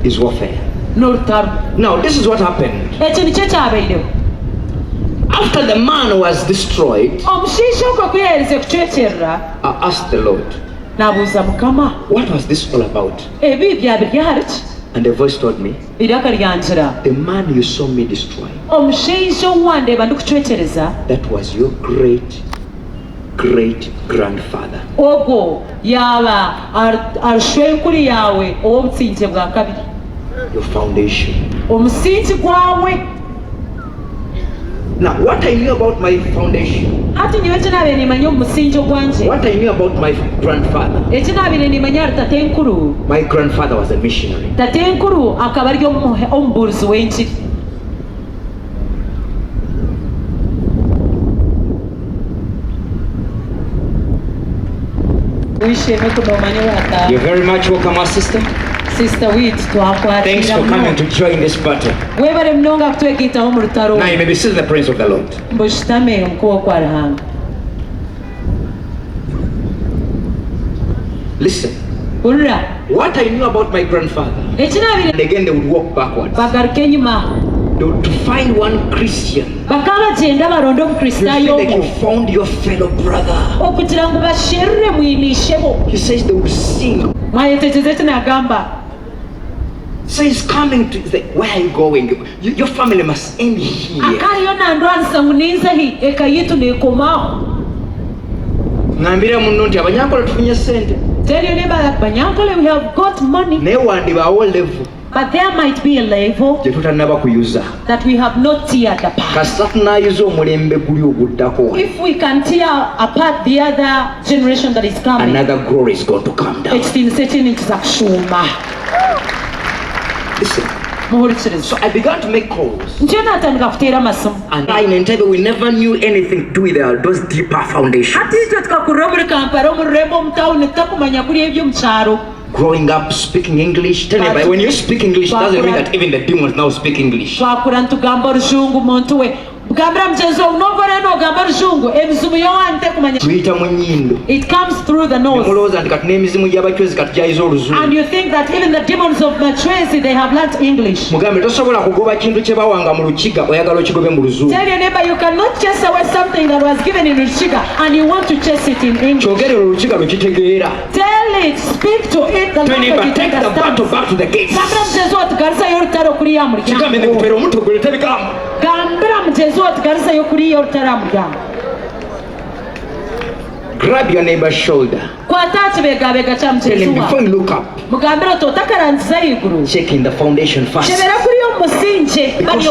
Is warfare. N'orutaro. Now this is what happened. Eki nikyo ekyabaireho. After the man was destroyed. Omushaija ogwo ku yaaherize kucwekyerera. I asked the Lord. Naabuuza Mukama. What was this all about? Ebi byaba biri ahari ki? And a voice told me. Eiraka ryangira. The man you saw me destroy. Omushaija ou wandeeba ndikucwekyereza. That was your great great grandfather. Ogwo yaaba ari shwenkuru yaawe ow'obutsingye bwa kabiri. Your foundation. Omusingi gwawe. Now what I knew about my foundation. Hati nyowe eki naabaire nimanya omu musingi ogwangye. What I knew about my grandfather. Eki naabaire nimanya ahari tatenkuru. My grandfather was a missionary. Tatenkuru akaba ari omubuurizi w'engiri. Wishime ku noomanya owaataaha. You're very much welcome our sister. Sister waitu Thanks twakwakiira for coming munonga. to join this battle. Webare munonga kutwegaitaho omu rutaro Now oru. you may be seated in the presence of the Lord. Mbushutame omu kuboko kwa Ruhanga. Listen. Hurira. What I knew about my grandfather. Eki naabaire. And again they would walk backwards. Bagaruka enyima. They would to find one Christian. Bakaba bagyenda baronda Omukristaayo You feel like omwe. you found your fellow brother. Okugira ngu basherure mwine ishebo. He says they would sing. Mwayetegyereza eki naagamba? So he's coming to say, where are you going? You, your family must end here. Akariyo nandwanisa ngu ninza hi? Eka yaitu neekoma aho. Ngambira muno nti abanyankole tufunye sente. Tell your neighbor that Banyankole we have got money. Naye wandibaawo level. But there might be a level gye tutannaba kuyuza. That we have not teared apart. Kasita tunaayuza omulembe guli oguddako. If we can tear apart the other generation that is coming. Another glory is going to come down. Ekitiinisa ekindi nikiza kushuuma. Listen. Muhurikirize. So I began to make calls. Ntyo naatandika kuteera amasimu. And I in Entebbe we never knew anything to do with uh, those deeper foundations. Hati itwe tukakurira omuri Kampala omu rurembo omu tawuni tutakumanya kuriya eby'omu kyaro. Growing up speaking English, tell me, but when you speak English, doesn't mean that even the demons now speak English. Twakura nitugamba orujungu muntu we. Gambira mugyenzi waawe n'obu oriyo noogamba orujungu, emizimu y'owaanyu tekumanya. Tuyita mu nyindo. It comes through the nose. Nemulowooza nti kati n'emizimu gy'abachwezi kati gyayize oluzungu. And you think that even the demons of Machwezi they have learnt English. Mugambe tosobola kugoba kintu kye bawanga mu Lukiga oyagala okigobe mu luzungu. Tell your neighbor you cannot chase away something that was given in Rukiga and you want to chase it in English. Kyogere olukiga lwe kitegeera. Tell it, speak to it the Tell language neighbor, it take the battle understands. back to the gates. Gambira mugyenzi wawe oti garuzayo orutaro kuriya aha Kigambe muryango. ndikuteera omutwe gurete ebigambo. Gambira mugyenzi wawe oti garuzayo kuriya orutaro aha muryango. Grab your neighbor's shoulder. Kwata aha kibegabega kya Tell mugyenzi him before wawe. you look up, Mugambire oti otakarangiza ahaiguru. check in the foundation first. Kyebera kuriya omu musingye. Because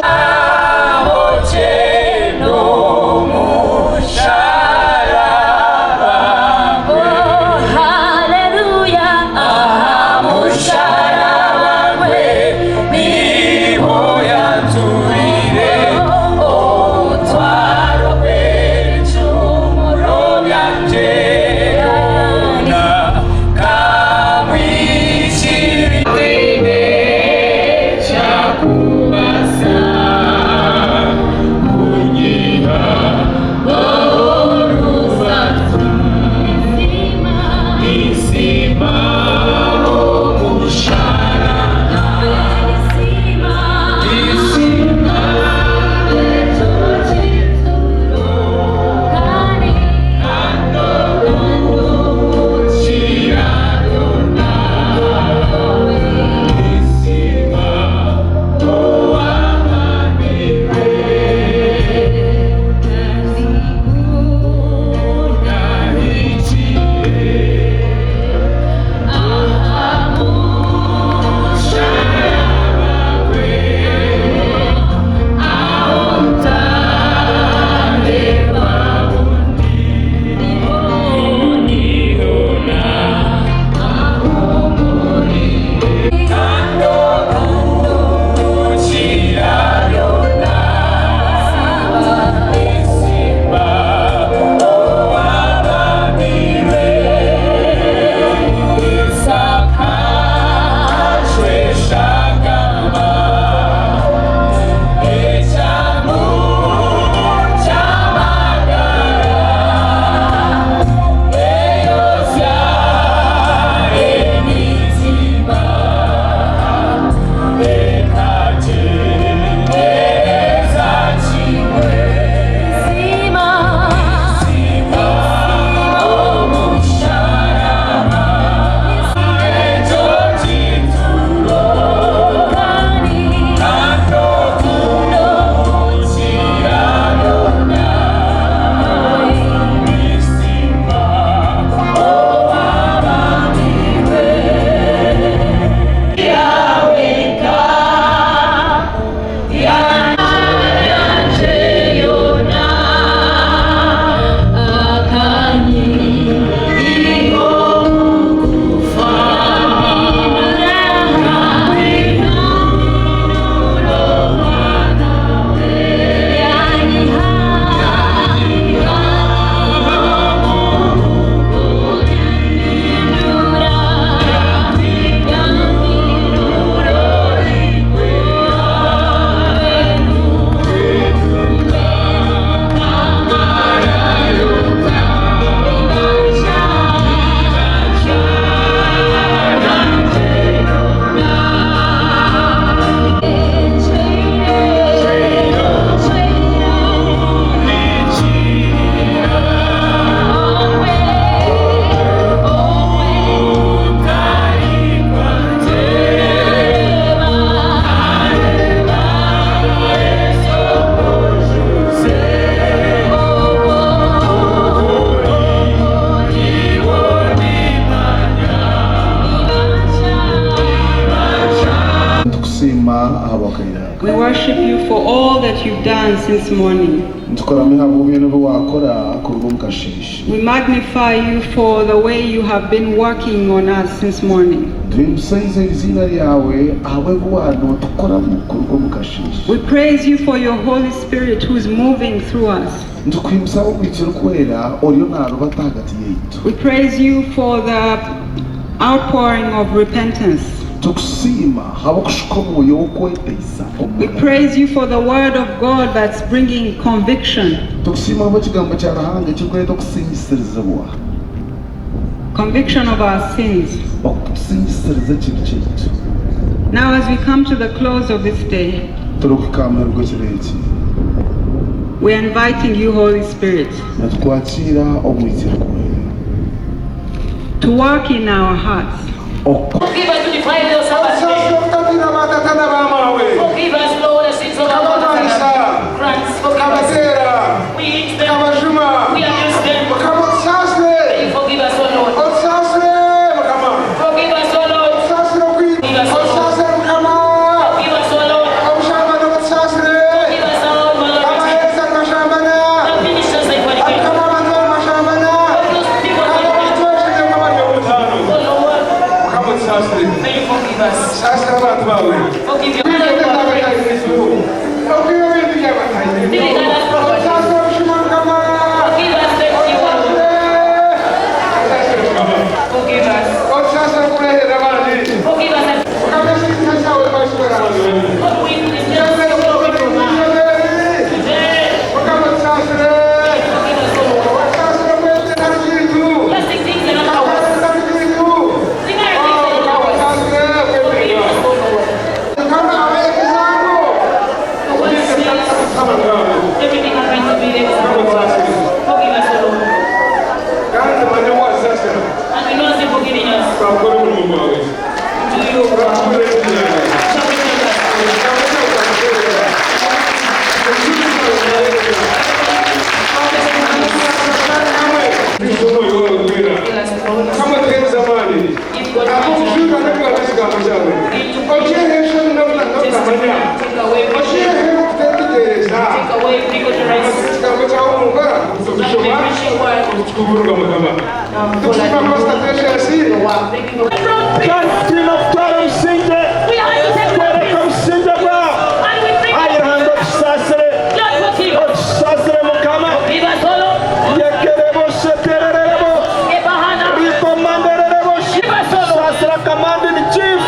Nitukusiima ahabw'akaire aka. We worship you for all that you've done since morning. Nitukuramya ahabw'obyona ebi waakora kuruga omu kasheeshe. We magnify you for the way you have been working on us since morning. Tuhimbisaize eiziina ryawe ahabw'ebi waanotukoramu kuruga omu kasheeshe. We praise you for your Holy Spirit who is moving through us. Nitukuhimbisa ahabw'Omwoyo Orikwera oriyo naarubata ahagati yaitu. We praise you for the outpouring of repentance. Nitukusiima ahabw'okushuka Omwoyo w'okweteisa omu We maka praise you gaitu. for the word of God that's bringing conviction. Nitukusiima ahabw'Ekigambo kya Ruhanga ekirikureeta okusiingisirizibwa. Conviction of our sins. Okutusingisiriza ekibi kyaitu. Now as we come to the close of this day. Turikuhika aha muheru gw'ekiro eki. We are inviting you Holy Spirit. Nitukwakiira Omwoyo Orikwera. To work in our hearts. Otusaasire obutatiina baatata na baamaawe, tukabarwanisa, tukabateera, tukabajuma. Mukama otusaasire, otusaasire Mukama, otusaasire okwita, otusaasire Mukama, obushambani obutusaasire, abaheereza nibashambana, Mukama abantu nibashambana, kandi abantu b'ebishengyerwa bari omutaano. Mukama otusaasire. Saasira abantu baawe. Okwiba ebintu by'abatahirwe. Otusaasire obushuma Mukama. Otusaasire. Otusaasire Mukama. Otusaasire okureeherera abandi. Mukama ekitinisa kyawe twakibona. Mukama otusaasire. Otusaasire okwetera kintu. Kandi twine kutwara obusingye, kworeka obusingye bwawe. Ai Ruhanga otusaasire, otusaasire Mukama. Yekerebo shetererebo, rikomandererebo Saasira commanding chief,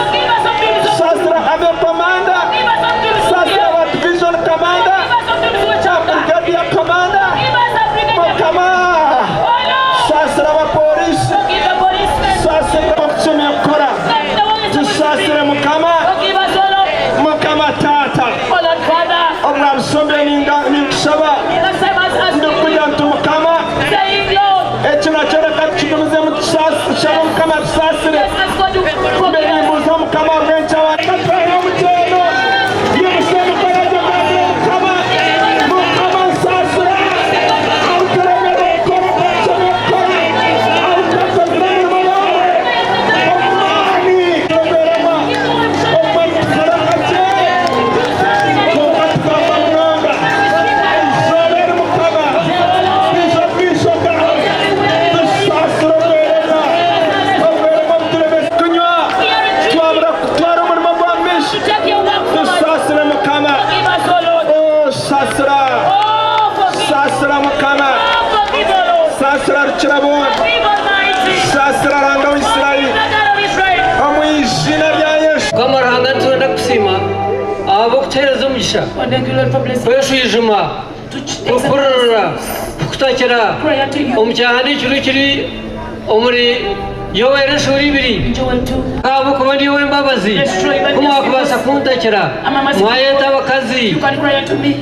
saasira army commander, saasira wa division commander, brigadier commander, Mukama. Saasira abapoliisi, saasira okukyemya kukora. Tusaasire Mukama, Mukama Taata. Obwa busombe ninkushaba ndikugira nti Mukama eki nakyo reka tukigumizemu tushabe Mukama atusaasire. Mbe nimbuuza Mukama ahabw'enki abantu batwaire omukyeno. Yimutsya emikono egyo ogambire Mukama, Mukama nsaasira ahu turemerwe kukora oku tushemereire kukora, ahu tutakozire emirimo yaawe omu maani. Turemererwa obumwe nitukora kakye kwonka tugamba munonga. Eizooba eri Mukama twija omu maisho gaawe, tusaasire obweremwa, obweremwa obuturemesa kunywa, twabura kutwara omurimo gwa omu maisho. Tusaasire Mukama. Oh, saasira, saasira Mukama, saasira Rukiraboona, saasira Ruhanga wa Israeli, omu iziina rya Yesu. Mukama Ruhanga nitwenda kukusiima ahabw'okutuheereza omugisha kweshwijuma, kukuhurira, kukutakira omu kyahandiikirwe ekiri omuri Yoeli eshuura ibiri. Ahabw'okuba ndi ow'embabazi, ku mwakubaasa kuntakira, mwayeta abakazi,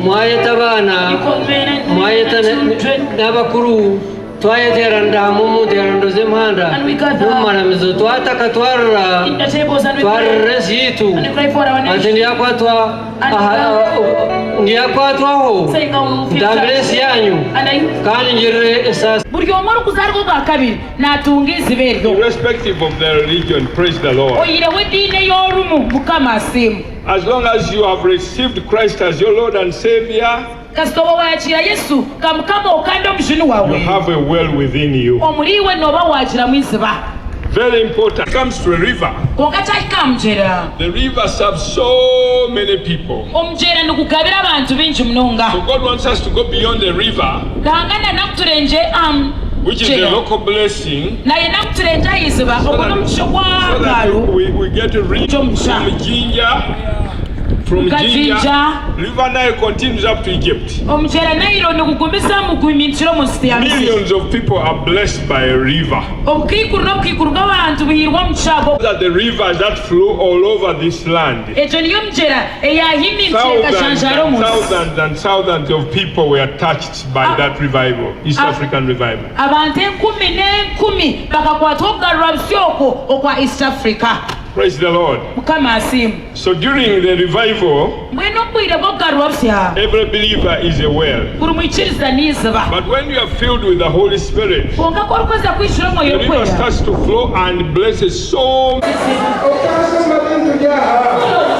mwayeta abaana, mwayeta n'abakuru. Twayeteeranira hamwe omu nteeraniro z'emihanda n'omu maramizo, twataka twarira, twaririra ensi yaitu. Ati ndyakwatwaho, ntambire ensi yaanyu, kandi ngirire esaasi. Buri omwe orikuzaarwa obwa kabiri naatunga eiziba eryo. Irrespective of the religion, praise the Lord. Oyihireho ediini ei orimu, Mukama asiimwe. As long as you have received Christ as your Lord and Saviour, Kasita oba waakiira Yesu nka Mukama wo kandi Omujuni you waawe, have a well within you. omuriiwe nooba waagiramu eiziba. Very important. It comes to a river. Kwonka kyahika aha mugyera. The river serves so many people. Omugyera nigugabira abantu baingi munonga. So God wants us to go beyond the river. Ruhanga nayenda ngu turengye aha Which is a mugyera. local blessing. Nayenda ngu turengye aha iziba. So Ogwo that, n'omugisha ogw'aha so that ngaaro. we, we get rid Ky'omugisha. from Jinja. From Nka Jinja, Jinja. River Nile continues up to Egypt. Omugyera Nailo nigugumizamu guhimintira omu nsi ya Misiri. Millions of people are blessed by a river. Obukaikuru n'obukaikuru bw'abantu buhairwe omugisha ago. Those are the rivers that flow all over this land. Egyo niyo migyera eyaahimintire Thousands ekajanjaara and omu nsi. thousands and thousands of people were touched by that revival, East African revival. Abantu enkumi n'enkumi bakakwatwa okugarurwa busya okwo okwa East Africa. Praise the Lord. Mukama asiimwe. So during the revival, Mbwenu omu bwire bw'okugarurwa busya, every believer is a well. buri mwikiriza n'eiziba. But when you are filled with the Holy Spirit, Kwonka ku orikuheza kwijura Omwoyo the river Orikwera, starts to flow and blesses so Otaasoma bintu byaha.